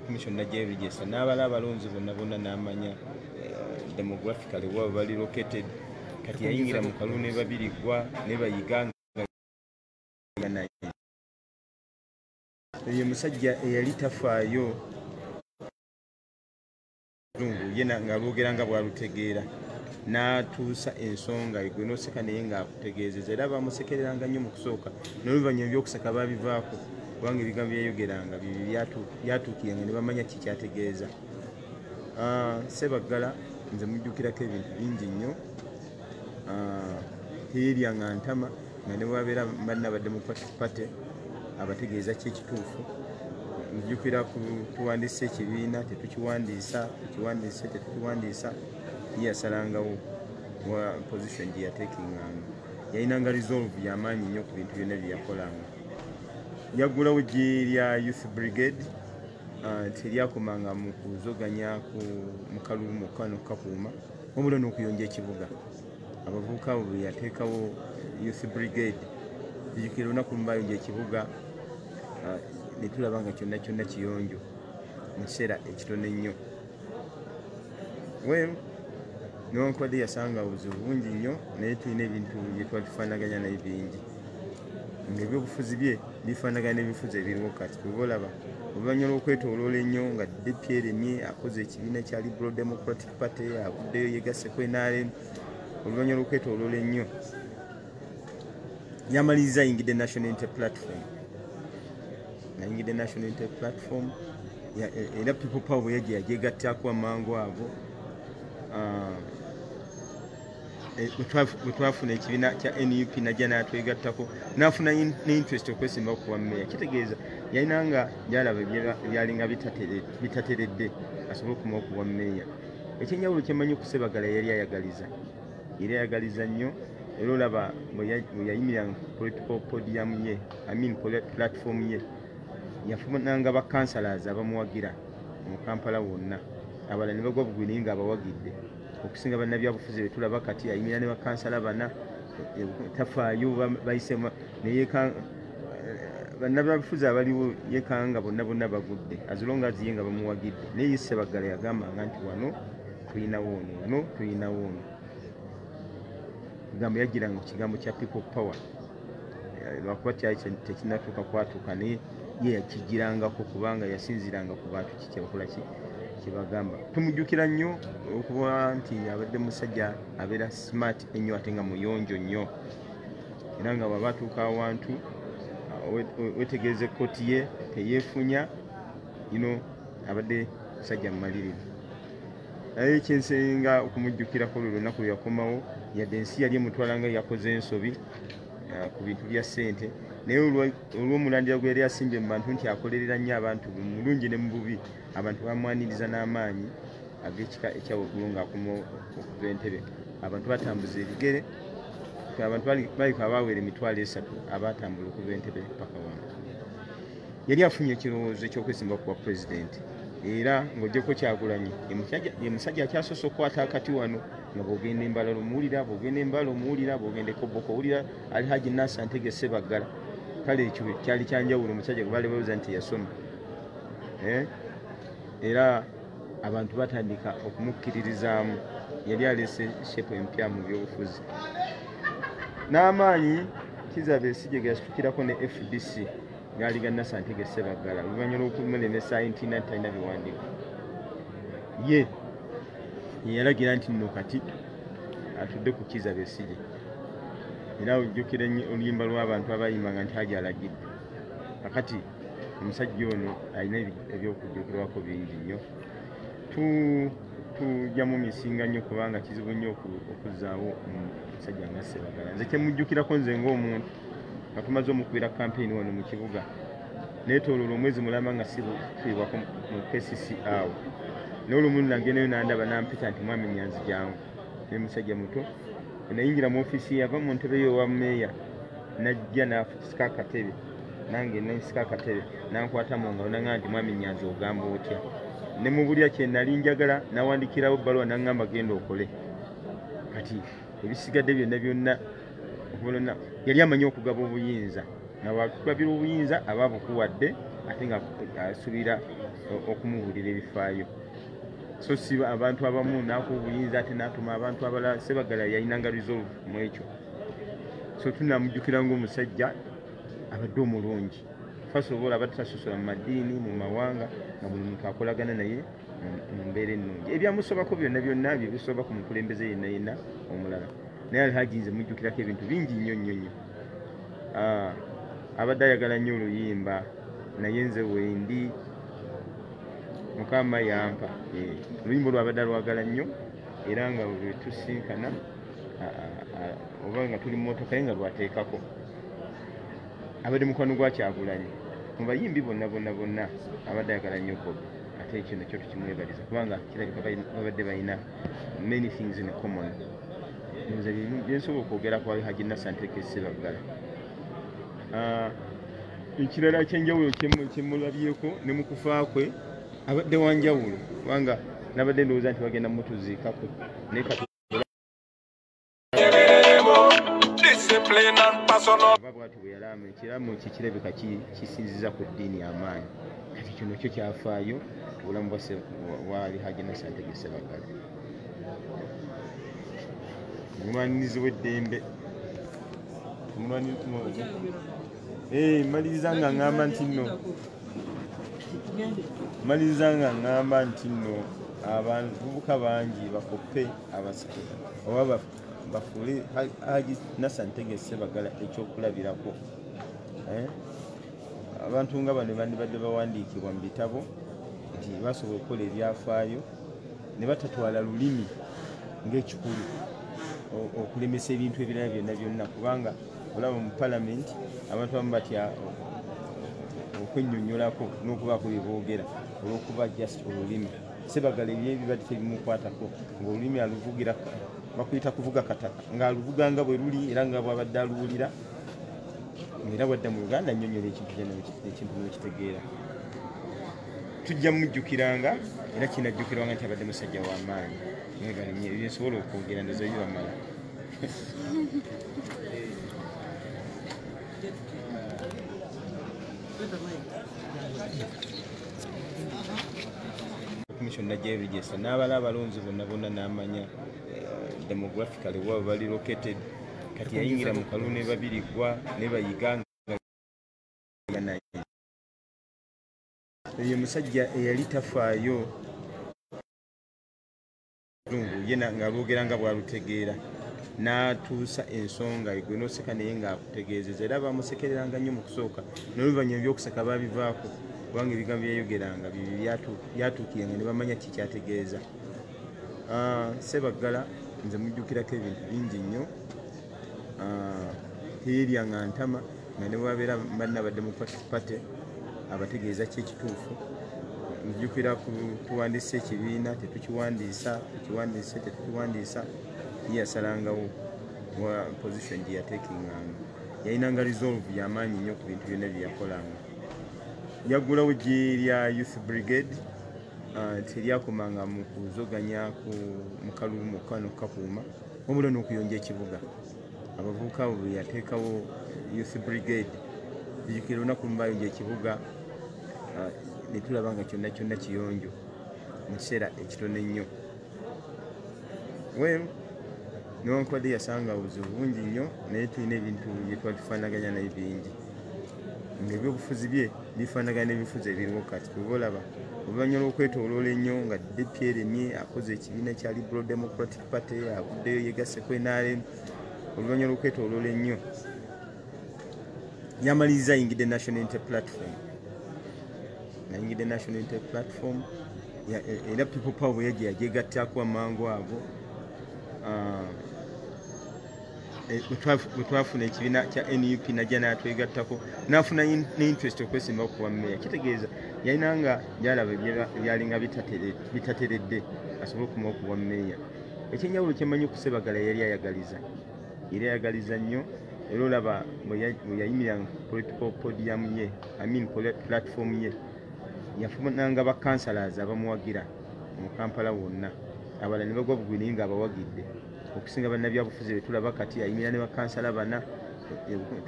Commission najjayo register n'abala abalonzi bonna bonna n'amanya demographically wa bali located. Kati yayingira mu kalulu ne babiri gwa ne bayiga nga naye ye musajja eyali tafaayo lungu ye ng'alwogera nga bw'alutegeera n'atuusa ensonga gwe n'oseka naye ng'akutegeezeza. Era bamusekereranga nnyo mu kusooka, n'oluvannyuma ebyokuseka baabivaako kubanga ebigambo byeyayogeranga byatuukiranga ne bamanya ki kyategeeza. Ssebaggala nze mujjukirako ebintu bingi nnyo. Teyeeryanga ntama nga ne bwabeera banna abadde mu pate abategeeza ki ekituufu. Nzijukira tuwandiisa ekibiina tetukiwandiisa, tukiwandiise tetukiwandiisa, ye yasalangawo wa position gye yateekinganga. Yalinanga resolve y'amaanyi nnyo ku bintu byonna bye yakolanga. Yaggulawo eggye lya Youth Brigade, teryakomanga mu kuzoganya mu kalulu mukka n'okukakuuma, wabula n'okuyonja ekibuga. Abavubuka abo bwe yateekawo Youth Brigade, nzijukira olunaku lumu bayonja ekibuga ne tulaba nga kyonna kyonna kiyonjo mu kiseera ekitono ennyo. Well, newankubadde yasanga obuzibu bungi nnyo, naye tulina ebintu bye twali tufaanaganya naye bingi, ng'ebyobufuzi bye bifaanagana n'ebifuzi ebiriwo kati. Bw'oba olaba oluvannyuma lw'okwetooloola ennyo nga DP eremye, akoze ekibiina kya Liberal Democratic Party, avuddeyo yegasse ku NRM. Oluvannyuma lw'okwetooloola ennyo yamaliriza ayingidde National Unity Platform, ayingidde National Unity Platform era People Power bwe yajja yagyegattako amangu ago. Bwe twafuna ekibiina kya NUP najja n'atwegattako n'afuna ne interest okwesimbawo ku bwa mmeeya. Kitegeeza yalina nga byalaba ebyalinga bitateredde asobole okukomawo ku bwa mmeeya. Ekyenjawulo kyemmanyi ku Ssebaggala, yali ayagaliza, yali ayagaliza nnyo. Era olaba bwe yayimirira political podium ye, I mean platform ye, yafunanga ba councillors abamuwagira mu Kampala wonna, abalala ne bagwa bugwi naye ng'abawagidde okusinga bannabyabufuzi be tulaba kati. Ayimirira ne bakansala bana, tafaayo bayise naye bannabyabufuzi abaliwo yekanga bonna bonna bagudde, as long as ye nga bamuwagidde. Naye ye Ssebaggala yagambanga nti wano tulinawo ono, wano tulinawo ono. Kigambo yajjiranga ku kigambo kya People Power, lwakuba kyali tekinnatuuka kwatuuka, naye ye yakigirangako kubanga yasinziiranga ku bantu ki kyebakola ki kyebagamba. Tumujjukira nnyo okuba nti abadde musajja abeera smart ennyo ate nga muyonjo nnyo, era nga bw'aba atuuka awantu wetegereza ekkooti ye teyeefunya ino, abadde musajja mumalirivu. Naye ekyensinga okumujjukirako lwe lunaku lwe yakomawo, yadde ensi yali emutwala nga yakoze ensobi ku bintu bya ssente, naye olw'omulandira gwe yali asimbye mu bantu nti akolerera nnyo abantu mu mulungi ne mu bubi, abantu bamwaniriza n'amaanyi ag'ekika ekyawaggulu ng'akomawo okuva Entebbe. Abantu batambuza ebigere, abantu balika abaawera 30,000 abatambula okuva Entebbe paka wano. Yali afunye ekirowoozo ekyokwesimba ku bwa pulezidenti, era ng'oggyeko Kyagulanyi ye musajja akyasoose okukwata akati wano nga bw'ogenda Embalala omuwulira, bw'ogenda Embala omuwulira, bw'ogenda Ekoboko owulira Alhaji Nasser Ntege Ssebaggala. Kale ekyo kyali kyanjawulo, omusajja gwe baali balowooza nti yasoma, era abantu batandika okumukkiririzaamu. Yali aleese shape empya mu byobufuzi n'amaanyi. Kizza Besigye ge yasitukirako ne FDC gaali ga Nasser Ntege Ssebaggala. Oluvannyuma lw'okumulemesa nti nti talina biwandiiko, ye yalagira nti nno kati atudde ku Kizza Besigye. Era ojjukira oluyimba lw'abantu abayimbanga nti Haji alagidde. Kakati omusajja ono alina ebyokujjukirwako bingi nnyo. Tujja mu misinga nnyo kubanga kizibu nnyo okuzzaawo omusajja nga Ssebaggala. Nze kyemujjukirako nze ng'omuntu nga tumaze omukubira kampeyini wano mu kibuga, neetooloola omwezi mulamba nga sifiibwako mu KCC awo, naye olumu nagendayo nandaba nampita nti, "Mwami Nyanzi, jangu." Ne musajja muto nayingira mu ofiisi ye, yava mu ntebe ye owa mmeeya najja n'asika akatebe, nange nensika akatebe, nankwata mu ngalo naŋŋamba nti, "Mwami Nyanzi, ogamba otya?" Ne mubulya kye nali njagala, nawandikirawo ebbaluwa naŋŋamba, "Genda okole." Kati ebisigadde byonna byonna okuva yali amanyi okugaba obuyinza, nga bwakugabira obuyinza aba abukuwadde ate nga asuubira okumubuulira ebifaayo. So si abantu abamu naakuwa obuyinza ate n'atuma abantu abalala. Sebaggala yalinanga resolve mu ekyo. So tunamujjukira ng'omusajja abadde omulungi. First of all, abadde tasosola mu madiini, mu mawanga, nga buli muntu akolagana naye mu mbeera ennungi. Ebyamusobako byonna byonna bye bisoba ku mukulembeze yenna yenna omulala. Naye Alhaji nze mujjukirako ebintu bingi nnyo nnyo nnyo. Abadde ayagala nnyo oluyimba, naye nze wendi Mukama yampa. Oluyimba olwo abadde alwagala nnyo, era nga bwe tusinkana oba nga tuli mu mmotoka ye nga lwateekako. Abadde mukwano gwa Kyagulanyi mu bayimbi bonna bonna bonna, abadde ayagala nnyo Bobi, ate ekyo nakyo tukimwebaliza kubanga kirabika babadde balina many things in common. Nze byensobola okwogera ku Alhaji Nasser Ntege Ssebaggala. Ekirala ekyenjawulo kyemulabyeko ne mu kufa kwe, abadde wanjawulo kubanga nabadde ndowooza nti bagenda mutuziikako, naye kati oba bwatyo bwe yalaama ekiraamo kye kirabika kisinziza ku ddiini amaanyi. Kati kino kyo kyafaayo obulamu bwa Alhaji Nasser Ntege Ssebaggala. Omulwanirizi w'eddembe. Maliriza nga ŋŋamba nti nno, maliriza nga ŋŋamba nti nno abavubuka bangi bakoppe oba bafuule Haji Nasser Ntege Ssebaggala ekyokulabirako. Abantu nga bano bandibadde bawandiikibwa mu bitabo nti basobola okukola ebyafaayo ne batatwala lulimi ng'ekikulu okulemesa ebintu ebirala byonna byonna, kubanga olaba mu palamenti abantu abamu batya okwennyonnyolako n'okubaako bye boogera olw'okuba just olulimi. Ssebaggala ebyo bibadde tebimukwatako, ng'olulimi aluvugira, bakuyita kuvuga kataka, ng'aluvuga nga bwe luli era nga bw'abadde aluwulira, era bwadda mu Uganda annyonnyola ekintu ekintu n'okitegeera. Tujja mujjukiranga era kinajjukirwanga nti abadde musajja w'amaanyi. Mwebale nnyo, ebyo nsobola okwogera ndowooza bibamala. Commission najjayo register n'abala abalonzi bonna bonna n'amanya demographically wa bali located. Kati yayingira mu kalulu ne babiri gwa ne bayiga naye. Oyo musajja eyali tafaayo ye ng'alwogera nga bw'alutegeera n'atuusa ensonga gwe n'oseka naye ng'akutegeezeza, era bamusekereranga nnyo mu kusooka, n'oluvannyuma ebyokuseka baabivaako kubanga ebigambo byeyayogeranga byatuukiranga ne bamanya ki kyategeeza. Ssebaggala nze mujjukirako ebintu bingi nnyo. Teyeryanga ntama nga ne bwabeera bannabadde mu pate abategeeza ki ekituufu. Nzijukira tuwandiisa ekibiina tetukiwandiisa, tukiwandiise tetukiwandiisa, ye yasalangawo wa position gye yateekinganga. Yalinanga resolve y'amaanyi nnyo ku bintu byonna bye yakolanga. Yaggulawo eggye lya Youth Brigade, teryakomanga mu kuzoganya mu kalulu mukka n'okukakuuma, wabula n'okuyonja ekibuga. Abavubuka abo bwe yateekawo Youth Brigade, nzijukira olunaku lumu baayonja ekibuga ne tulaba nga kyonna kyonna kiyonjo mu kiseera ekitono ennyo. Well, newankubadde yasanga obuzibu bungi nnyo, naye tulina ebintu bye twali tufaanaganya naye bingi, ng'ebyobufuzi bye bifaanagana n'ebifuzi ebiriwo kati. Oba olaba oluvannyuma lw'okwetooloola ennyo nga DP eremye, akoze ekibiina kya Liberal Democratic Party, avuddeyo yegasse ku NRM. Oluvannyuma lw'okwetooloola ennyo yamaliriza ayingidde National Unity Platform. Nayingidde National Unity Platform era People Power bwe yajja yagyegattako amangu ago. Bwe twafuna ekibiina kya NUP najja n'atwegattako, n'afuna ne interest okwesimbawo ku bwa mmeeya. Kitegeeza yalina nga by'alaba byalinga bitateredde asobole okukomawo ku bwa mmeeya. Ekyenjawulo kye mmanyi ku Ssebaggala yali ayagaliza, era ayagaliza nnyo, era olaba bwe yayimirira ku political podium ye, I mean platform ye, yafunanga ba councillors abamuwagira mu Kampala wonna, abalala ne bagwa bugwi naye ng'abawagidde. Okusinga bannabyabufuzi be tulaba kati ayimirira ne bakansala bana,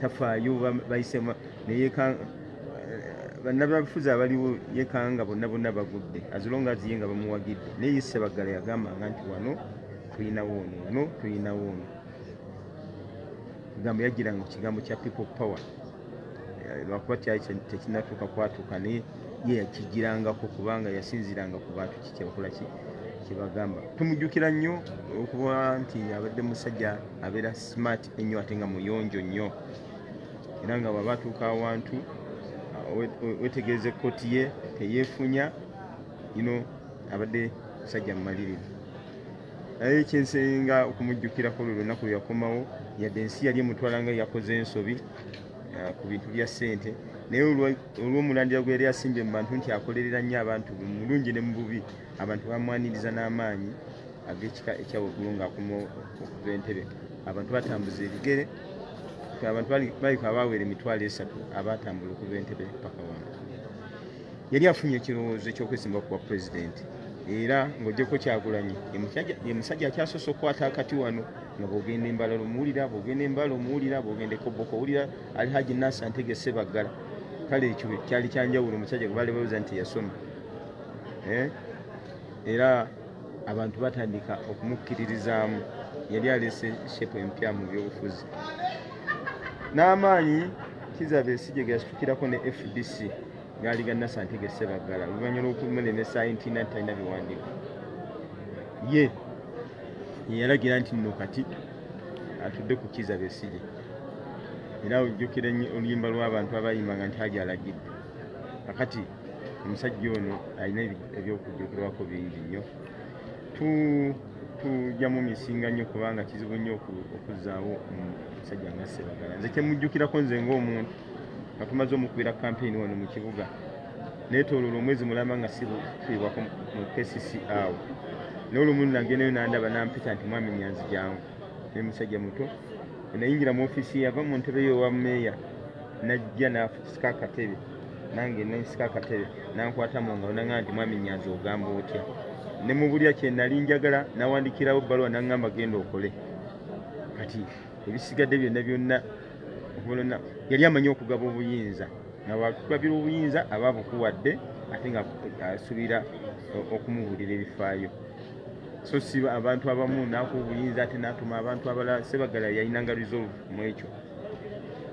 tafaayo bayise naye Bannabyabufuzi abaliwo yekanga bonna bonna bagudde, as long as ye nga bamuwagidde. Naye ye Ssebaggala yagambanga nti wano tulinawo ono, wano tulinawo ono. Kigambo yajjiranga ku kigambo kya people power, lwakuba kyali tekinnatuuka kwatuuka, naye ye yakijjirangako kubanga yasinziiranga ku bantu ki kyebakola ki kyebagamba. Tumujjukira nnyo okuba nti abadde musajja abeera smart ennyo ate nga muyonjo nnyo, era nga bw'aba atuuka awantu wetegereza ekkooti ye teyeefunya, abadde musajja mumalirivu. Naye ekyensinga okumujjukirako lwe lunaku lwe yakomawo, yadde ensi yali emutwala nga yakoze ensobi ku bintu bya ssente, naye olw'omulandira gwe yali asimbye mu bantu nti akolerera nnyo abantu mu bulungi ne mu bubi, abantu bamwaniriza n'amaanyi ag'ekika ekya waggulu ng'akoma okuva Entebbe. Abantu batambuza ebigere, abantu balika abaawera 300,000 abatambula okuva Entebbe paka wano. Yali afunye ekirowoozo eky'okwesimba ku bwa pulezidenti, era ng'oggyeko Kyagulanyi ye musajja akyasoose okukwata akati wano, nga bw'ogenda Embalala omuwulira, bw'ogenda Embala omuwulira, bw'ogenda e Koboko owulira Alhaji Nasser Ntege Ssebaggala. Kale ekyo kyali kyanjawulo, omusajja gwe baali balowooza nti yasoma, era abantu batandika okumukkiririzaamu. Yali aleese shape empya mu byobufuzi n'amaanyi. Kizza Besigye ge yasitukirako ne FDC gaali ga Nasser Ntege Ssebaggala, oluvannyuma lw'okumulemesa nti talina biwandiiko. Ye yalagira nti nno kati atudde ku Kizza Besigye, era ojjukira oluyimba lw'abantu abayimbanga nti Haji alagidde. Kakati omusajja ono alina ebyokujjukirwako bingi nnyo. Tujja mu misinga nnyo kubanga kizibu nnyo okuzzaawo omusajja nga Ssebaggala. Nze kyemujjukirako nze ng'omuntu nga tumaze omukubira kampeyini wano mu kibuga, neetooloola omwezi mulamba nga sifiibwako mu KCC awo, naye olumu nagendayo n'andaba n'ampita nti mwami Nyanzi jangu, ne musajja muto. Nayingira mu ofiisi ye, yava mu ntebe ye owa mmeeya n'ajja n'asika akatebe, nange nensika akatebe, n'ankwata mu ngalo n'aŋŋamba nti mwami Nyanzi ogamba otya? Ne mubulya kye nali njagala, n'awandikirawo ebbaluwa n'aŋŋamba genda okole. Kati ebisigadde byonna byonna okuva yali amanyi okugaba obuyinza, nga bw'akugabira obuyinza aba abukuwadde ate nga asuubira okumubuulira ebifaayo. So si abantu abamu n'akuwa obuyinza ate n'atuma abantu abalala. Ssebaggala yalinanga resolve mu ekyo.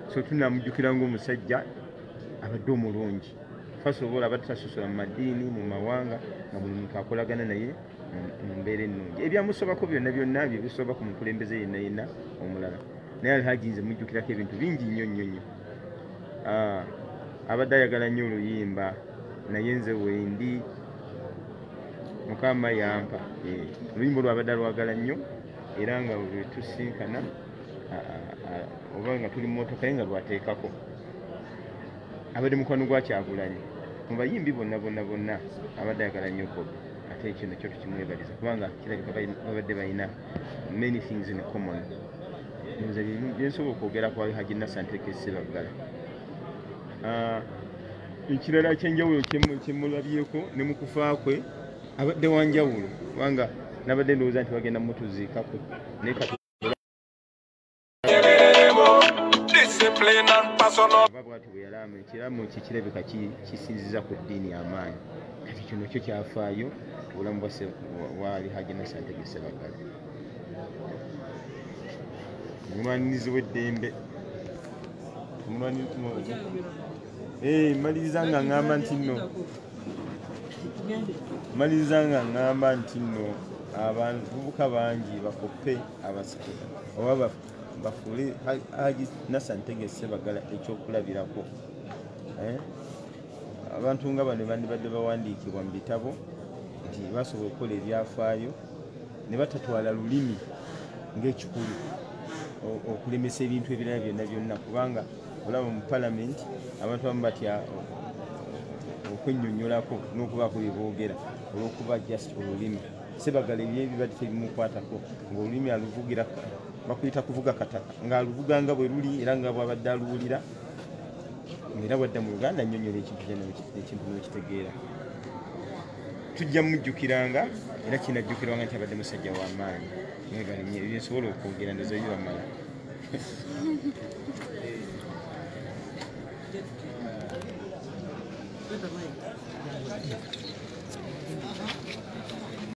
So tunamujjukira ng'omusajja abadde omulungi. First of all, abadde tasosola mu madiini, mu mawanga, nga buli muntu akolagana naye mu mbeera ennungi. Ebyamusobako byonna byonna bye bisoba ku mukulembeze yenna yenna omulala. Naye Alhaji nze mujjukirako ebintu bingi nnyo nnyo nnyo. Abadde ayagala nnyo oluyimba, naye nze wendi Mukama yampa. Oluyimba olwo abadde alwagala nnyo, era nga bwe tusinkana oba nga tuli mu mmotoka ye nga lwateekako. Abadde mukwano gwa Kyagulanyi mu bayimbi bonna bonna bonna, abadde ayagala nnyo Bobi, ate ekyo nakyo tukimwebaliza kubanga kirabika babadde balina many things in common. Nze byensobola okwogera ku Alhaji Nasser Ntege Ssebaggala. Ekirala ekyenjawulo kyemulabyeko ne mu kufa kwe, abadde wanjawulo kubanga nabadde ndowooza nti bagenda mutuziikako, naye kati oba bw'atyo bwe yalaama, ekiraamo kye kirabika kisinziza ku ddiini amaanyi. Kati kino kyo kyafaayo obulamu bwa Alhaji Nasser Ntege Ssebaggala. Omulwanirizi w'eddembe. Maliriza nga ŋŋamba nti nno, maliriza nga ŋŋamba nti nno abavubuka bangi bakoppe oba bafuule Haji Nasser Ntege Ssebaggala ekyokulabirako. Abantu nga bano bandibadde bawandiikibwa mu bitabo nti basobola okukola ebyafaayo ne batatwala lulimi ng'ekikulu okulemesa ebintu ebirala byonna byonna, kubanga olaba mu palamenti abantu abamu batya okwennyonnyolako n'okubaako bye boogera olw'okuba just olulimi. Ssebaggala ebyo bibadde tebimukwatako, ng'olulimi aluvugira, bakuyita kuvuga kataka, ng'aluvuga nga bwe luli era nga bw'abadde aluwulira, era bwadda mu Luganda annyonnyola ekintu kyonna ekintu n'okitegeera. Tujja mujjukiranga era kinajjukirwanga nti abadde musajja w'amaanyi. Mwebale nnyo, ebyo nsobola okwogera ndowooza bibamala.